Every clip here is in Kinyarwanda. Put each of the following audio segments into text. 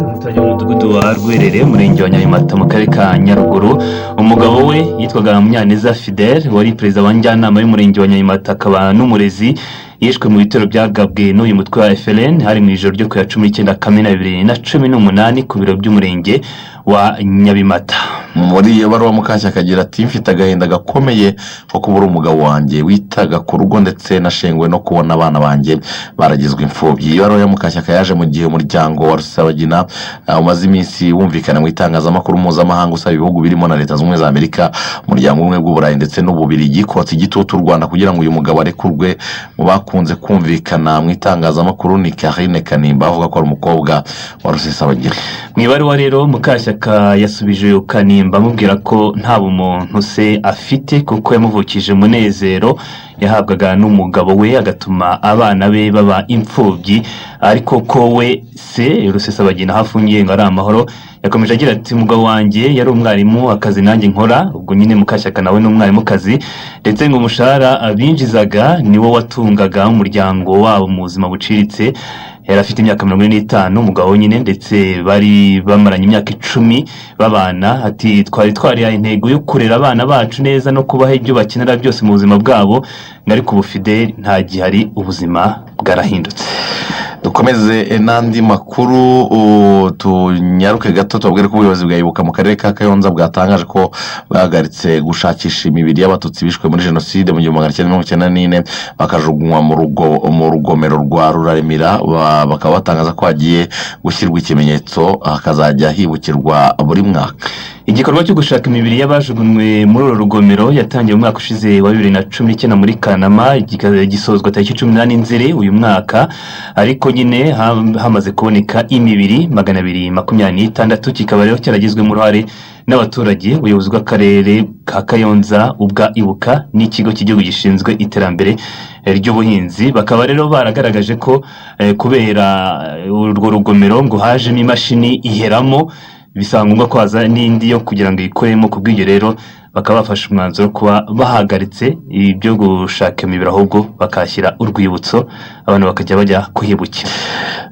Ni umuturage w'umudugudu wa Rwerere, umurenge wa Nyabimata, mu karere ka Nyaruguru. Umugabo we yitwaga Munyaneza Fidele, wari perezida wa njyanama y'umurenge wa Nyabimata akaba n'umurezi. Yishwe mu bitero byagabwe n'uyu mutwe wa FLN, hari mu ijoro ryo ku ya 19 Kamena 2018 ku biro by'umurenge wa Nyabimata. Muri iyo baruwa, Mukashyaka agira ati: "Mfite agahinda gakomeye ko kubura umugabo wanjye witaga ku rugo, ndetse nashenguwe no kubona abana banjye baragizwe imfubyi." Iyo baruwa ya Mukashyaka yaje mu gihe umuryango wa Rusesabagina umaze iminsi wumvikana mu itangazamakuru mpuzamahanga, usaba ibihugu birimo na Leta Zunze Ubumwe za Amerika, Umuryango w'Ubumwe bw'Uburayi ndetse n'Ububirigi kotsa igitutu u Rwanda kugira ngo uyu mugabo arekurwe. Mu bakunze kumvikana mu itangazamakuru ni Carine Kanimba, avuga ko ari umukobwa wa Rusesabagina. Mu ibaruwa rero, Mukashyaka yasubije Kanimba amubwira ko nta bumuntu se afite, kuko yamuvukije umunezero yahabwaga n'umugabo we, agatuma abana be baba imfubyi, ariko ko we se Rusesabagina aho afungiye ngo ari amahoro. Yakomeje agira ati: "Umugabo wanjye yari umwarimu, akazi nanjye nkora." Ubwo nyine Mukashyaka nawe ni umwarimukazi, ndetse ngo umushahara binjizaga niwo watungaga umuryango wabo mu buzima buciriritse. Yari afite imyaka 45 umugabo nyine, ndetse bari bamaranye imyaka 10 babana. Ati: "Twari twarihaye intego yo kurera abana bacu neza no kubaha ibyo bakenera byose mu buzima bwabo, ariko ubu Fidele ntagihari, ubuzima bwarahindutse." Dukomeze n'andi makuru, tunyaruke gato tubabwire ko ubuyobozi bwa Ibuka mu karere ka Kayonza bwatangaje ko bahagaritse gushakisha imibiri y'Abatutsi bishwe muri jenoside mu 1994, bakajugunywa mu rugomero rwa Ruraremira. Bakaba batangaza ko hagiye gushyirwa ikimenyetso, hakazajya hibukirwa buri mwaka. Igikorwa cyo gushaka imibiri y'abajugunywe muri uru rugomero yatangiye mu mwaka ushize wa 2019 muri Kanama, gisozwa tariki 18 Nzeri uyu mwaka, ariko nyine hamaze kuboneka imibiri 226. Kikaba rero cyaragizwemo uruhare n'abaturage, ubuyobozi bw'akarere ka Kayonza, ubwa Ibuka n'ikigo cy'igihugu gishinzwe iterambere ry'ubuhinzi. Bakaba rero baragaragaje ko kubera urwo rugomero ngo hajemo imashini iheramo, bisaba ngombwa ko haza n'indi yo kugira ngo iyikoremo. Ku bw'ibyo rero bakaba bafashe umwanzuro wo kuba bahagaritse ibyo gushaka imibiri, ahubwo bakahashyira urwibutso, abantu bakajya bajya kuhibukira.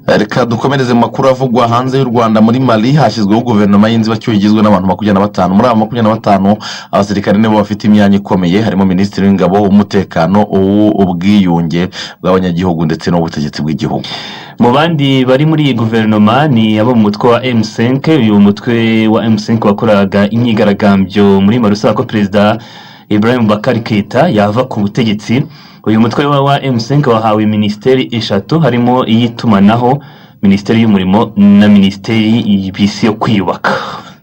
Reka dukomereze mu makuru avugwa hanze y'u Rwanda. Muri Mali hashyizweho guverinoma y'inzibacyuho igizwe n'abantu 25. Muri aba 25, abasirikare nibo bafite imyanya ikomeye, harimo minisitiri w'ingabo, umutekano, uw'ubwiyunge bw'abanyagihugu ndetse n'ubutegetsi bw'igihugu. Mu bandi bari muri iyi guverinoma ni abo mu mutwe wa M5. Uyu mutwe wa M5 wakoraga imyigaragambyo muri Mali usaba ko Perezida Ibrahim Boubacar Keita yava ku butegetsi. Uyu mutwe wa M5 wahawe minisiteri eshatu, harimo iy'itumanaho, minisiteri y'umurimo na minisiteri bisi yo kwiyubaka.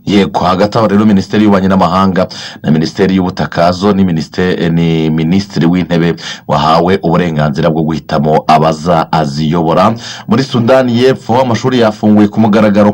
Yego, hagati aho rero minisiteri y'ububanyi n'amahanga na minisiteri y'ubutaka zo ni minisitiri w'intebe wahawe uburenganzira bwo guhitamo abaza aziyobora. Muri Sudani y'Epfo amashuri yafunguye ku mugaragaro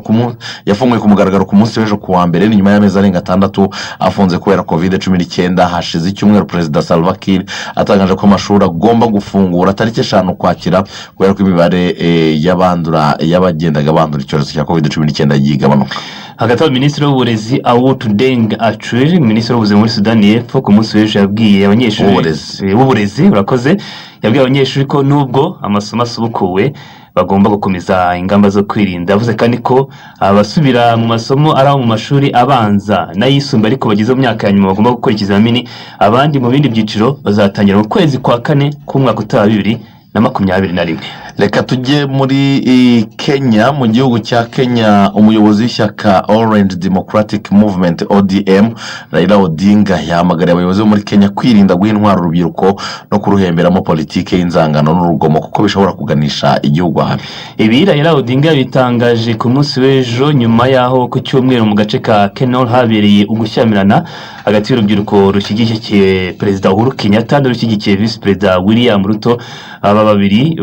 ku munsi w'ejo ku wa mbere, ni nyuma y'amezi arenga 6 afunze kubera COVID-19. Hashize icyumweru Perezida Salva Kiir atangaje ko amashuri agomba gufungura tariki 5 Ukwakira, kubera ko imibare y'abandura, y'abagendaga bandura icyorezo cya COVID-19 yagiye igabanuka. Hagati aho, minisitiri w'uburezi Awut Deng Acuil, minisitiri w'ubuzima muri Sudani y'Epfo, ku munsi w'ejo yabwiye abanyeshuri W'uburezi. W'uburezi, urakoze. Yabwiye abanyeshuri ko nubwo amasomo asubukuwe bagomba gukomeza ingamba zo kwirinda. Yavuze kandi ko abasubira mu masomo ari abo mu mashuri abanza n'ayisumbuye, ariko bageze mu myaka ya nyuma bagomba gukora ikizamini. Abandi mu bindi byiciro bazatangira mu kwezi kwa kane k'umwaka utaha, 2021. Reka tujye muri Kenya. Mu gihugu cya Kenya, umuyobozi w'ishyaka Orange Democratic Movement, ODM, Raila Odinga, yahamagariye abayobozi bo muri Kenya kwirinda guha intwaro urubyiruko no kuruhemberamo politiki y'inzangano n'urugomo, kuko bishobora kuganisha igihugu ahabi. Ibi Raila Odinga yabitangaje ku munsi w'ejo, nyuma y'aho ku cyumweru mu gace ka Kenol habereye ugushyamirana hagati y'urubyiruko rushyigikiye Perezida Uhuru Kenyatta n'urushyigikiye Visi Perezida William Ruto. Aba babiri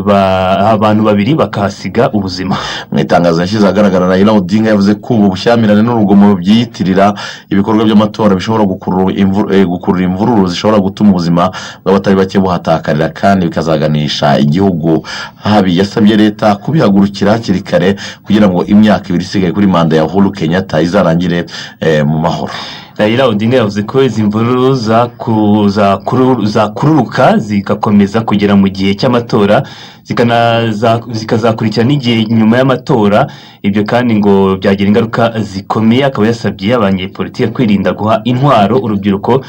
abantu babiri bakahasiga ubuzima. Mu itangazo yashyize ahagaragara, Raila Odinga yavuze ko ubu bushyamirane n'urugomo byiyitirira ibikorwa by'amatora bishobora gukurura imvururu zishobora gutuma ubuzima bw'abatari bake buhatakarira, kandi bikazaganisha igihugu habi. Yasabye leta kubihagurukira hakiri kare kugira ngo imyaka 2 isigaye kuri manda ya Uhuru Kenyatta izarangire mu mahoro. Raila Odinga yavuze ko izi mvururu zakururuka zigakomeza kugera mu gihe cy'amatora, zikazakurikira n'igihe nyuma y'amatora. Ibyo kandi ngo byagira ingaruka zikomeye. Akaba yasabye abanyepolitike kwirinda guha intwaro urubyiruko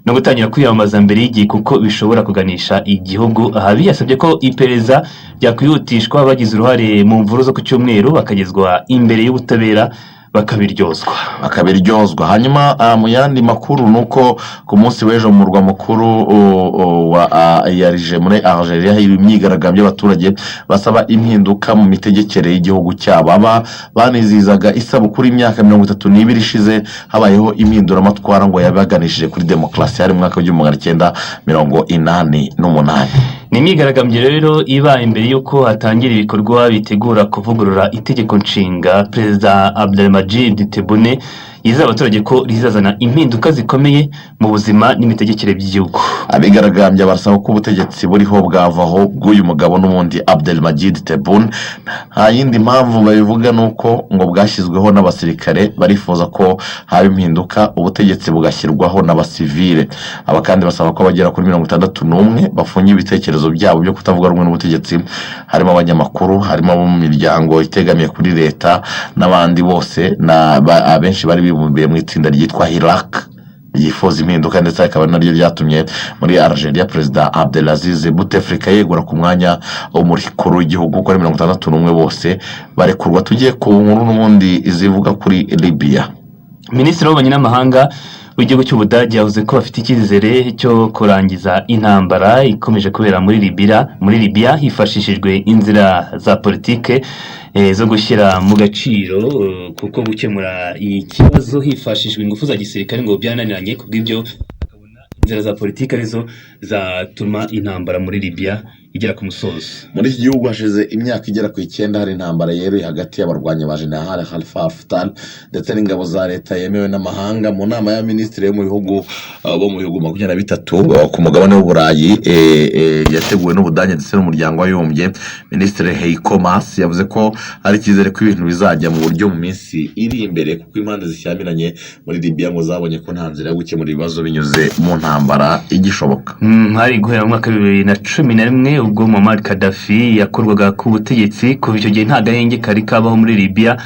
no gutangira kwiyamamaza mbere y'igihe, kuko bishobora kuganisha igihugu ahabi. Yasabye ko iperereza ryakwihutishwa, abagize uruhare mu mvururu zo ku cyumweru bakagezwa imbere y'ubutabera bakabiryozwa. Bakabiryozwa. Hanyuma mu yandi makuru ni uko ku munsi w'ejo mu murwa mukuru wa Yarije muri Algeria hari imyigaragambyo y'abaturage basaba impinduka mu mitegekere y'igihugu cyabo. Aba banizihizaga isabukuru y'imyaka 32 ishize habayeho impinduramatwara ngo yabaganishije kuri demokarasi, hari mu mwaka w'1988. Ni imyigaragambyo rero ibaye imbere y'uko hatangira ibikorwa bitegura kuvugurura itegeko nshinga. Perezida Abdelmadjid Tebboune yizeza abaturage ko rizazana impinduka zikomeye mu buzima n'imitegekere by'igihugu. Abigaragambya barasaba ko ubutegetsi buriho bwavaho, bw'uyu mugabo n'ubundi Abdelmadjid Tebboune. Nta yindi mpamvu babivuga, ni uko ngo bwashyizweho n'abasirikare. Barifuza ko haba impinduka, ubutegetsi bugashyirwaho n'abasivile. Aba kandi basaba ko abagera kuri 61 bafungiye ibitekerezo byabo byo kutavuga rumwe n'ubutegetsi, harimo abanyamakuru, harimo abo mu miryango itegamiye kuri leta n'abandi bose, abenshi bari bibumbiye mu itsinda ryitwa Hirak ryifuza impinduka, ndetse akaba naryo ryatumye muri Algeria Perezida Abdelaziz Bouteflika yegura ku mwanya w'umukuru w'igihugu. Uko ari 61 bose barekurwa. Tugiye ku nkuru n'ubundi zivuga kuri Libya. Minisitiri w'ububanyi n'amahanga w'igihugu cy'Ubudage yavuze ko bafite icyizere cyo kurangiza intambara ikomeje kubera muri Libya hifashishijwe inzira za politike zo gushyira mu gaciro, kuko gukemura ikibazo hifashishijwe ingufu za gisirikare ngo byananiranye. Kubw'ibyo akabona inzira za politike arizo zatuma intambara muri Libya igera ku musozo. Muri iki gihugu hashize imyaka igera ku 9 hari intambara yeruye hagati y'abarwanyi ba General Khalifa Haftar ndetse n'ingabo za leta yemewe n'amahanga. Mu nama y'abaminisitiri bo mu bihugu 23 ku mugabane w'Uburayi, yateguwe n'Ubudage ndetse n'Umuryango w'Abibumbye, Minisitiri Heiko Maas yavuze ko hari icyizere ko ibintu bizajya mu buryo mu minsi iri imbere, kuko impande zishyamiranye muri Libya ngo zabonye ko nta nzira yo gukemura ibibazo binyuze mu ntambara igishoboka. Hari guhera mu mwaka wa 2011 ubwo Muammar Gaddafi yakurwaga ku butegetsi. Kuva icyo gihe nta gahenge kari kabaho muri Libya.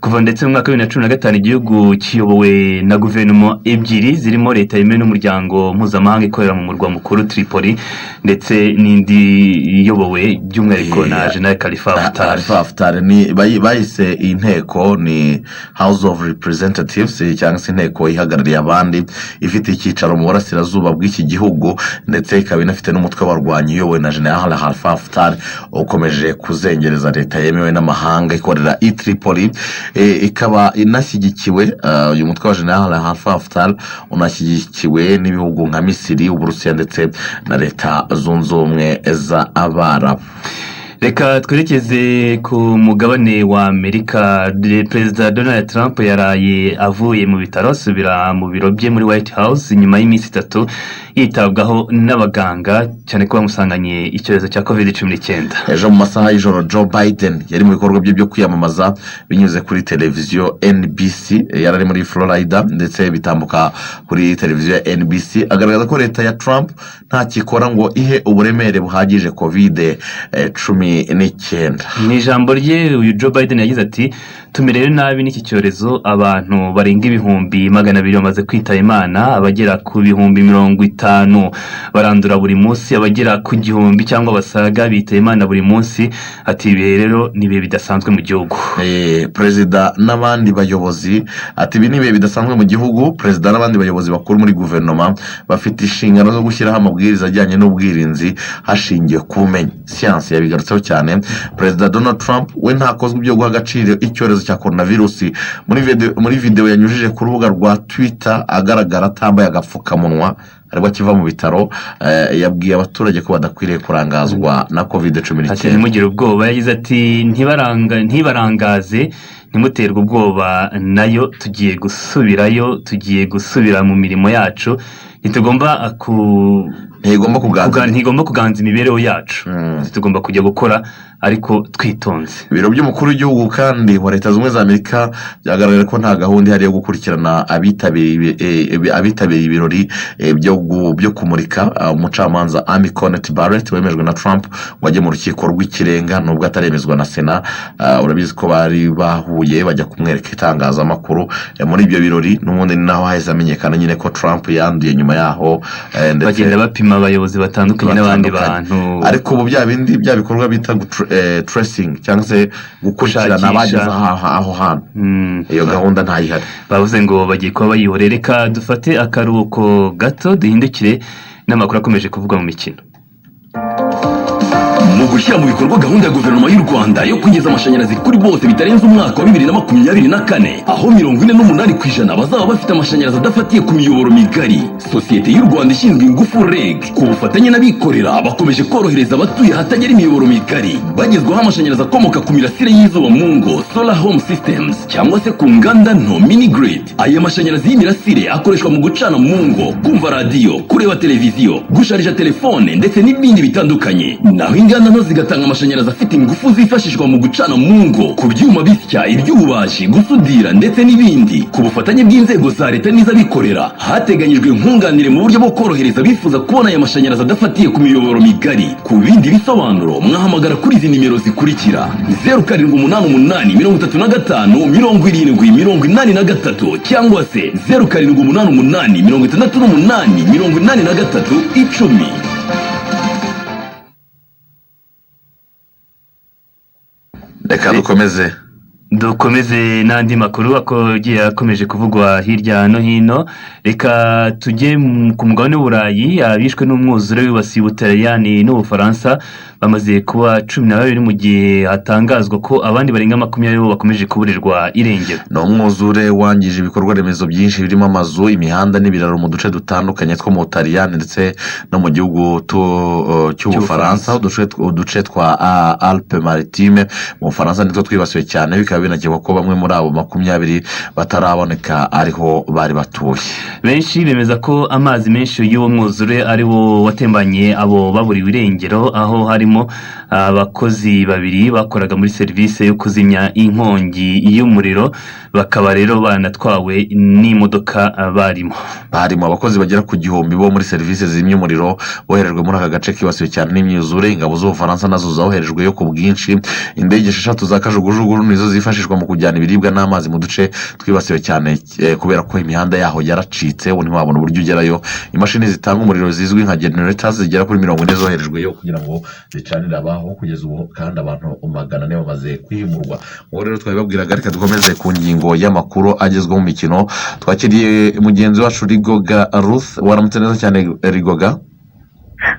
Kuva ndetse mu mwaka wa 2015 igihugu kiyobowe na guverinoma ebyiri, zirimo leta yemewe n'umuryango mpuzamahanga ikorera mu murwa mukuru Tripoli, ndetse n'indi iyobowe by'umwihariko na General Khalifa Haftar. Khalifa Haftar ni bayise inteko ni House of Representatives, cyangwa se inteko ihagarariye abandi, ifite icyicaro mu burasirazuba bw'iki gihugu, ndetse ikaba inafite n'umutwe w'abarwanyi uyobowe na General Khalifa Haftar ukomeje kuzengereza leta yemewe n'amahanga ikorera i Tripoli. Ikaba inashyigikiwe, uyu mutwe wa General Khalifa Haftar unashyigikiwe n'ibihugu nka Misiri, Uburusiya ndetse na Leta Zunze Ubumwe za Abarabu. Reka twerekeze ku mugabane wa Amerika. Perezida Donald Trump yaraye avuye mu bitaro, asubira mu biro bye muri White House nyuma y'iminsi 3 yitabwaho n'abaganga, cyane ko bamusanganye icyorezo cya COVID-19. Ejo mu masaha y'ijoro Joe Biden yari mu bikorwa bye byo kwiyamamaza binyuze kuri televiziyo NBC. Yari ari muri Florida ndetse bitambuka kuri televiziyo ya NBC, agaragaza ko leta ya Trump ntakikora ngo ihe uburemere buhagije COVID-19. Mu ijambo rye uyu Joe Biden yagize ati: "Tumerewe nabi n'iki cyorezo. Abantu barenga 200,000 bamaze kwitaba Imana, abagera ku 50,000 barandura buri munsi, abagera ku 1000 cyangwa basaga bitaba Imana buri munsi." Ati: "Ibihe rero ni ibihe bidasanzwe mu gihugu." Perezida n'abandi bayobozi, ati: "Ibi ni ibihe bidasanzwe mu gihugu. Perezida n'abandi bayobozi bakuru muri guverinoma bafite inshingano zo gushyiraho amabwiriza ajyanye n'ubwirinzi hashingiwe ku bumenyi." Siyansi yabigarutseho cyane. Perezida Donald Trump we ntakozwa ibyo guha agaciro icyorezo cya coronavirus. Muri videwo yanyujije ku rubuga rwa Twitter agaragara atambaye agapfukamunwa aribwo akiva mu bitaro, yabwiye abaturage ko badakwiriye kurangazwa na COVID cumi Ati: n'icyenda. "Ntimugire ubwoba." Yagize ati: "Ntibarangaze, ntimuterwe ubwoba nayo. Tugiye gusubirayo, tugiye gusubira mu mirimo yacu. Ntitugomba ku Ntigomba kuganza ntigomba kuganza imibereho yacu. Tugomba kujya gukora Ariko twitonze. Ibiro by'umukuru w'igihugu kandi wa Leta Zunze Ubumwe za Amerika byagaragaje ko nta gahunda ihari yo gukurikirana abitabiriye ibirori byo kumurika umucamanza Amy Coney Barrett wemejwe na Trump ngo ajye mu Rukiko rw'Ikirenga, nubwo ataremezwa na Sena. Urabizi ko bari bahuye bajya kumwereka itangazamakuru muri ibyo birori. N'ubundi ni naho hahise hamenyekana nyine ko Trump yanduye nyuma yaho, ndetse bagenda bapima abayobozi batandukanye n'abandi batandukanye. bantu. Ariko ubu bya bindi, bya bikorwa bita tracing cyangwa se gukurikirana Gushakisha. abageze aho hantu, iyo gahunda ntayihari. Bavuze ngo bagiye kuba bayihorera. Reka dufate akaruhuko gato, duhindukire n'amakuru akomeje kuvugwa mu mikino. Mu gushyira mu bikorwa gahunda ya Guverinoma y'u Rwanda yo kugeza amashanyarazi kuri bose bitarenze umwaka wa 2024, aho 48% bazaba bafite amashanyarazi adafatiye ku miyoboro migari, Sosiyete y'u Rwanda ishinzwe Ingufu, REG, ku bufatanye n'abikorera bakomeje korohereza abatuye ahatagera imiyoboro migari, bagezwaho amashanyarazi akomoka ku mirasire y'izuba mu ngo, solar home systems, cyangwa se ku nganda nto, mini grid. Aya mashanyarazi y'imirasire akoreshwa mu gucana mu ngo, kumva radiyo, kureba televiziyo, gusharija telefone ndetse n'ibindi bitandukanye. Naho inganda nto zigatanga amashanyarazi afite ingufu zifashishwa mu gucana mu ngo, ku byuma bisya, iby'ububaji, gusudira ndetse n'ibindi. Ku bufatanye bw'inzego za leta n'iz'abikorera, hateganyijwe nkunganire mu buryo bwo korohereza abifuza kubona aya mashanyarazi adafatiye ku miyoboro migari. Ku bindi bisobanuro mwahamagara kuri izi nimero zikurikira: 0788 35 70 83 cyangwa se 0788 68 83 10. Reka dukomeze. Dukomeze n'andi makuru agiye akomeje kuvugwa hirya no hino. Reka tujye ku mugabane w'Uburayi. Abishwe n'umwuzure wibasiye Ubutaliyani n'Ubufaransa bamaze kuba 12, mu gihe hatangazwa ko abandi barenga 20 bo bakomeje kuburirwa irengero. Ni umwuzure wangije ibikorwa remezo byinshi birimo amazu, imihanda n'ibiraro mu duce dutandukanye two mu Butaliyani ndetse no mu gihugu cy'Ubufaransa. Uduce twa Alpes Maritimes mu Bufaransa nitwo twibasiwe cyane, bikaba binakekwa ko bamwe muri abo 20 bataraboneka ariho bari batuye. Benshi bemeza ko amazi menshi y'uwo mwuzure ari wo watembanye abo baburiwe irengero, aho harimo abakozi babiri bakoraga muri serivisi yo kuzimya inkongi y'umuriro, bakaba rero banatwawe n'imodoka barimo. Barimo abakozi bagera ku 1000 bo muri serivisi zimya umuriro boherejwe muri aka gace kibasiwe cyane n'imyuzure. Ingabo z'Ubufaransa nazo zoherejweyo ku bwinshi. Indege esheshatu za kajugujugu nizo zifashishwa mu kujyana ibiribwa n'amazi mu duce twibasiwe cyane, kubera ko imihanda yaho yaracitse, ubu ntiwabona uburyo ugerayo. Imashini zitanga umuriro zizwi nka generators zigera kuri 40 zoherejweyo kugira ngo zicanire abaho. Kugeza ubu kandi abantu 400 bamaze kwimurwa. Ubu rero twabibabwiraga. Reka dukomeze ku ngingo y'amakuru agezweho mu mikino. Twakiriye mugenzi wacu Rigoga Ruth. Waramutse neza cyane, Rigoga.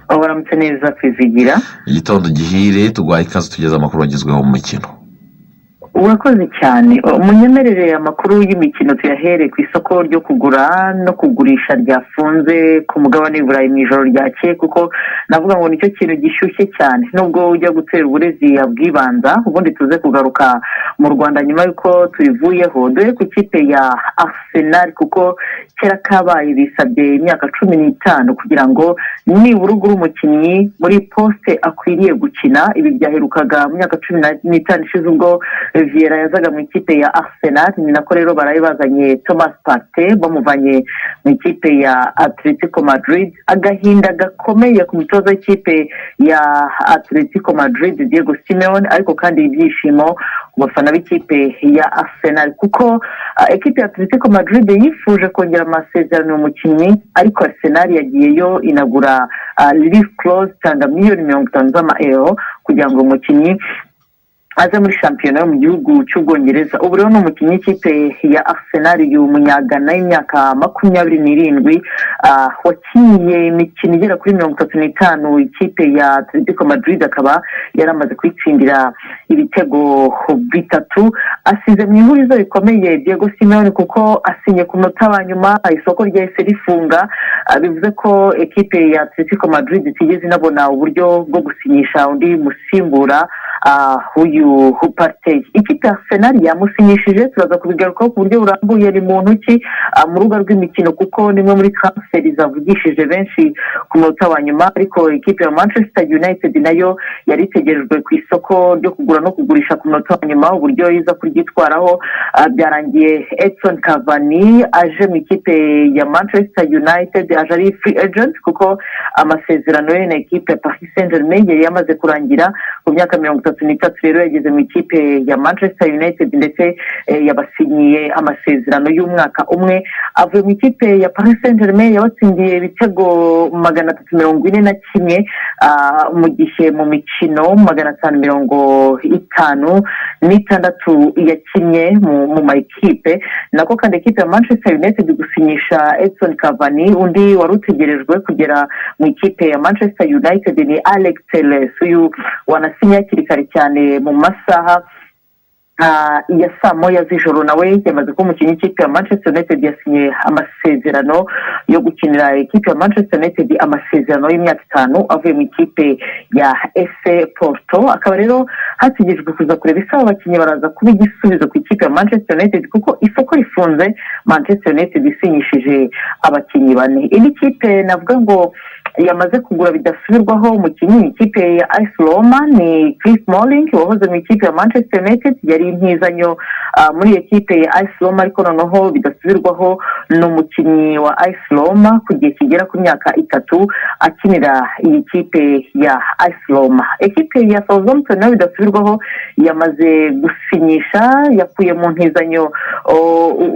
Waramutse neza, Kwizigira. Igitondo gihire. Tuguhaye ikaze, tugeze amakuru agezweho mu mikino. Urakoze cyane. Munyemerere amakuru y'imikino tuyahere ku isoko ryo kugura no kugurisha ryafunze ku mugabane w'Iburayi mu ijoro ryakeye, kuko navuga ngo nicyo kintu gishyushye cyane, nubwo ujya gutera uburezi yabwibanza. Ubundi tuze kugaruka mu Rwanda nyuma y'uko tubivuyeho. Dore ku ikipe ya Arsenal, kuko kera kabaye bisabye imyaka 15 kugira ngo nibura ugure umukinnyi muri poste akwiriye gukina. Ibi byaherukaga mu myaka 15 ishize ubwo Vieira yazaga mu ikipe ya Arsenal. Ni nako rero baraye bazanye Thomas Partey bamuvanye mu ikipe ya Atletico Madrid. Agahinda gakomeye ku mutoza w'ikipe ya Atletico Madrid, Diego Simeone, ariko kandi ibyishimo ku bafana b'ikipe ya Arsenal, kuko ekipe ya Atletico Madrid yifuje kongera amasezerano umukinnyi, ariko Arsenal yagiyeyo inagura release clause, itanga miliyoni 50 z'amaero kugira ngo umukinnyi aze muri shampiyona yo mu gihugu cy'Ubwongereza. Ubu rero ni umukinnyi w'ikipe ya Arsenal, uyu Munyagana y'imyaka 27, wakiniye imikino igera kuri 35 ikipe ya Atletico Madrid, akaba yaramaze kwitsindira ibitego bitatu. Asize mu ihurizo rikomeye Diego Simeone, kuko asinye ku munota wa nyuma isoko ryahise rifunga. Bivuze ko ekipe ya Atletico Madrid itigeze inabona uburyo bwo gusinyisha undi musimbura. Uyu Partey, ikipe ya Arsenal yamusinyishije, turaza kubigarukaho ku buryo burambuye. Ni muntu ki mu rubuga rw'imikino? Kuko ni imwe muri transfer zavugishije benshi ku munota wa nyuma. Ariko ikipe ya Manchester United nayo yari itegerejwe ku isoko ryo kugura no kugurisha ku munota wa nyuma, uburyo iza kuryitwaraho. Byarangiye Edson Cavani aje mu ikipe ya Manchester United, aje ari free agent kuko amasezerano ye na ekipe ya Paris Saint Germain yari yamaze kurangira. Ku myaka 33 rero yageze mu ikipe ya Manchester United, ndetse yabasinyiye amasezerano y'umwaka umwe. Avuye mu ikipe ya Paris Saint Germain yabatsindiye ibitego 341, mu gihe mu mikino 556 yakinnye mu ma ekipe. Nako kandi ekipe ya Manchester United gusinyisha Edson Cavani. Undi wari utegerejwe kugera mu ikipe ya Manchester United ni Alex Telles, uyu wanasinye hakiri kare cyane mu masaha ya saa 1 z'ijoro. Nawe yamaze kuba umukinnyi w'ikipe ya Manchester United, yasinye amasezerano yo gukinira ikipe ya Manchester United, amasezerano y'imyaka 5, avuye mu ikipe ya FC Porto. Akaba rero hategerejwe kuza kureba isaba abakinnyi baraza kuba igisubizo ku ikipe ya Manchester United, kuko isoko rifunze Manchester United isinyishije abakinnyi bane. Indi kipe navuga ngo yamaze kugura bidasubirwaho umukinnyi ni ikipe ya AS Roma, ni Chris Smalling wahoze mu ikipe ya Manchester United, yari intizanyo muri ekipe ya AS Roma, ariko noneho bidasubirwaho ni umukinnyi wa AS Roma ku gihe kigera ku myaka 3 akinira iyi kipe ya AS Roma. Ekipe ya Southampton nayo bidasubirwaho yamaze gusinyisha, yakuye mu ntizanyo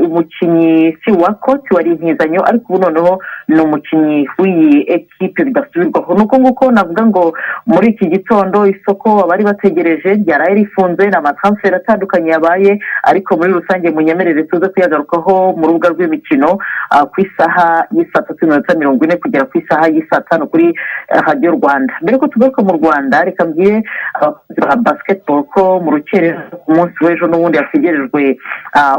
umukinnyi si Walcott wari intizanyo, ariko ubu noneho ni umukinnyi w'iyi ekipe bidasubirwaho. Ni uko nguko navuga ngo muri iki gitondo isoko abari bategereje ryaraye rifunze, ni ama transfer atandukanye yabaye, ariko muri rusange munyemerere tuze kuyagarukaho mu rubuga rw'imikino ku isaha y'isaa 3:40 kugera ku isaha y'isaa 5 kuri Radiyo Rwanda. Mbere ko tugaruka mu Rwanda, reka mbwire abakunzi ba basketball ko mu rukerera ku munsi w'ejo n'ubundi hategerejwe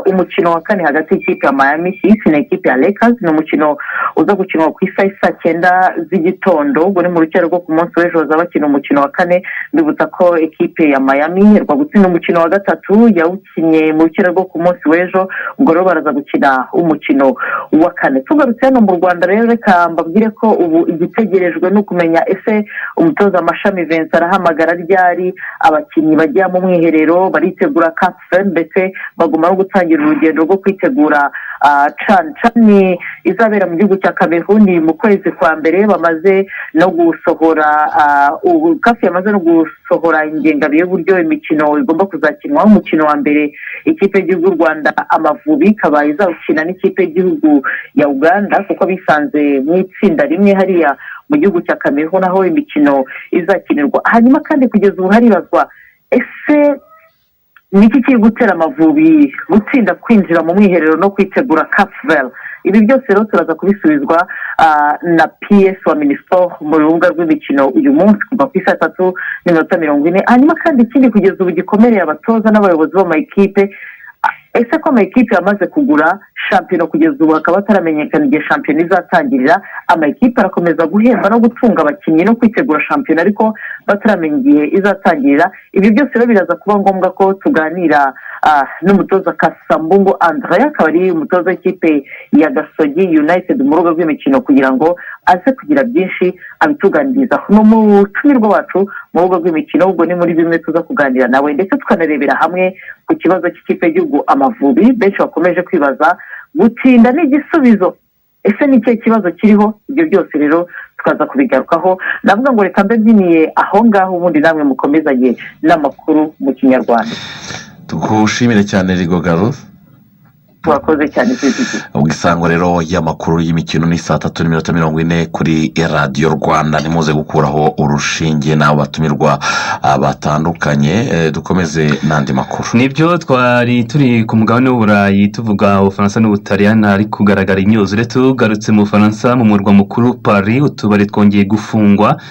umukino wa kane hagati y'ikipe ya Miami Heat na ekipe ya Lakers. Ni umukino uza gukinwa ku isaha y'isaa 9 z'igitondo, ubwo ni mu rukerera rwo ku munsi w'ejo bazaba bakina umukino wa kane. Mbibutsa ko ekipe ya Miami iherwa gutsinda umukino wa gatatu, yawukinnye mu rukerera rwo ku munsi w'ejo, ubwo rero baraza gukina umukino wa kane. Tugarutse hano mu Rwanda rero, reka mbabwire ko ubu igitegerejwe ni ukumenya ese umutoza Mashami Vincent arahamagara ryari abakinnyi bajya mu mwiherero, baritegura CAF, ndetse bagomba no gutangira urugendo rwo kwitegura CHAN. CHAN izabera mu gihugu cya Kameruni mu kwezi kwa mbere. Bamaze no gusohora, ubu CAF yamaze no gusohora ingengabihe y'uburyo imikino igomba kuzakinwa. Umukino wa mbere, ikipe y'igihugu y'u Rwanda Amavubi ikaba izawukina n'ikipe y'igihugu ya Uganda, kuko bisanze mu itsinda rimwe hariya mu gihugu cya Kameruni aho imikino izakinirwa. Hanyuma kandi kugeza ubu haribazwa ese ni iki kiri gutera Amavubi gutsinda kwinjira mu mwiherero no kwitegura CAF? Ibi byose rero turaza kubisubizwa na PS wa Minisiporo mu rubuga rw'imikino uyu munsi kuva ku isaa 3:40. Hanyuma kandi ikindi kugeza ubu gikomereye abatoza n'abayobozi b'amakipe, ese ko amakipe yamaze kugura shampiyona, kugeza ubu hakaba hataramenyekana igihe shampiyona izatangirira, amakipe arakomeza guhemba no gutunga abakinnyi no kwitegura shampiyona ariko bataramenya igihe izatangirira? Ibi byose rero biraza kuba ngombwa ko tuganira n'umutoza Kasambungu Andre, akaba ari umutoza w'ikipe ya Gasogi United, mu rubuga rw'imikino kugira ngo aze kugira byinshi abituganirizaho. Ni umutumirwa wacu mu rubuga rw'imikino, ubwo ni muri bimwe tuza kuganira nawe, ndetse tukanarebera hamwe ku kibazo cy'ikipe y'igihugu Amavubi benshi bakomeje kwibaza: gutinda ni igisubizo? Ese ni ikihe kibazo kiriho? Ibyo byose rero tukaza kubigarukaho. Navuga ngo reka mbe mbyiniye aho ngaho, ubundi namwe mukomezanye n'amakuru mu Kinyarwanda. Tugushimire cyane, Rigoga. Turakoze cyane, perezida. Ubwo isango rero y'amakuru y'imikino ni saa 3:40 kuri Radiyo Rwanda. Ntimuze gukuraho urushinge n'abo batumirwa batandukanye. Dukomeze n'andi makuru. Nibyo, twari turi ku mugabane w'Uburayi tuvuga Ubufaransa n'Ubutaliyani hari kugaragara imyuzure. Tugarutse mu Bufaransa, mu murwa mukuru Paris, utubari twongeye gufungwa,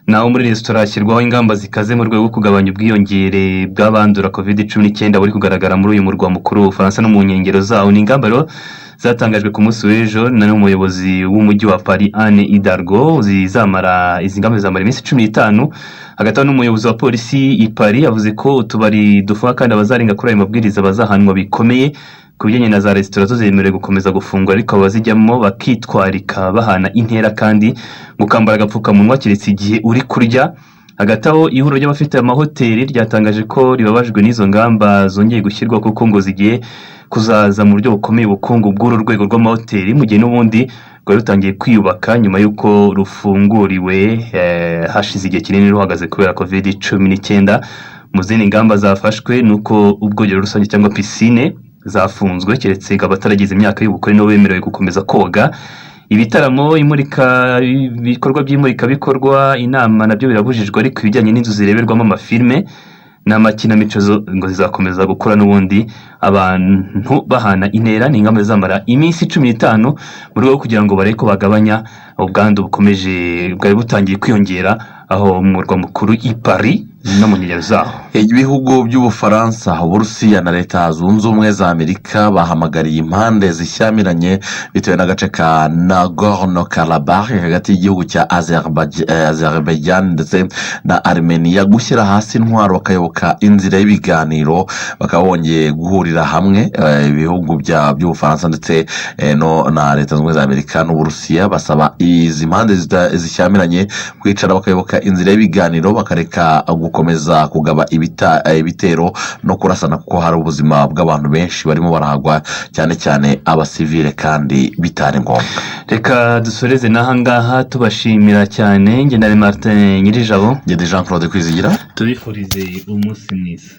naho muri resitora hashyirwaho ingamba zikaze mu rwego rwo kugabanya ubwiyongere bw'abandura COVID-19 buri kugaragara muri uyu murwa mukuru w'Ubufaransa no mu nkengero zawo. Ni ingamba rero Zatangajwe ku munsi w'ejo n'umuyobozi w'umujyi wa Paris, Anne Hidalgo. Zizamara, izi ngamba zizamara iminsi 15. Hagati aho, n'umuyobozi wa polisi i Paris yavuze ko utubari dufunga kandi abazarenga kuri ayo mabwiriza bazahanwa bikomeye. Ku bijyanye na za resitora, zo zemerewe gukomeza gufungura, ariko abazijyamo bakitwarika, bahana intera, kandi mukambara agapfukamunwa keretse igihe uri kurya. Hagati aho, ihuriro ry'abafite amahoteli ryatangaje ko ribabajwe n'izo ngamba zongeye gushyirwa, kuko ngo zigiye kuzaza mu buryo bukomeye ubukungu bw'uru rwego rw'amahoteli, mu gihe n'ubundi rwari rutangiye kwiyubaka nyuma y'uko rufunguriwe hashize igihe kinini ruhagaze kubera COVID-19. Mu zindi ngamba zafashwe ni uko ubwogero rusange cyangwa pisine zafunzwe, keretse abataragize imyaka y'ubukure nibo bemerewe gukomeza koga. Ibitaramo, imurika, ibikorwa by'imurikabikorwa, inama nabyo birabujijwe, ariko ibijyanye n'inzu zireberwamo amafilme n'amakinamico zo ngo zizakomeza gukora n'ubundi, abantu bahana intera. Ni ingamba zizamara iminsi 15 mu rwego rwo kugira ngo barebe ko bagabanya ubwandu bukomeje, bwari butangiye kwiyongera aho mu murwa mukuru i Paris no mu nkengero zaho. Ibihugu by'Ubufaransa, Uburusiya na Leta Zunze Ubumwe za Amerika bahamagariye impande zishyamiranye bitewe n'agace ka Nagorno Karabakh hagati y'igihugu cya Azerbaijan ndetse na Armenia gushyira hasi intwaro, bakayoboka inzira y'ibiganiro, bakaba bongeye guhurira hamwe. Ibihugu by'Ubufaransa ndetse no na Leta Zunze Ubumwe za Amerika n'Uburusiya basaba izi mpande zishyamiranye kwicara bakayoboka inzira y'ibiganiro, bakareka gukomeza kugaba ibitero no kurasana, kuko hari ubuzima bw'abantu benshi barimo barahagwa, cyane cyane abasivile, kandi bitari ngombwa. Reka dusoreze n'aha ngaha, tubashimira cyane. Njye na Martin Nyirijabo. Ngende Jean Claude Kwizigira. Tubifurize umunsi mwiza.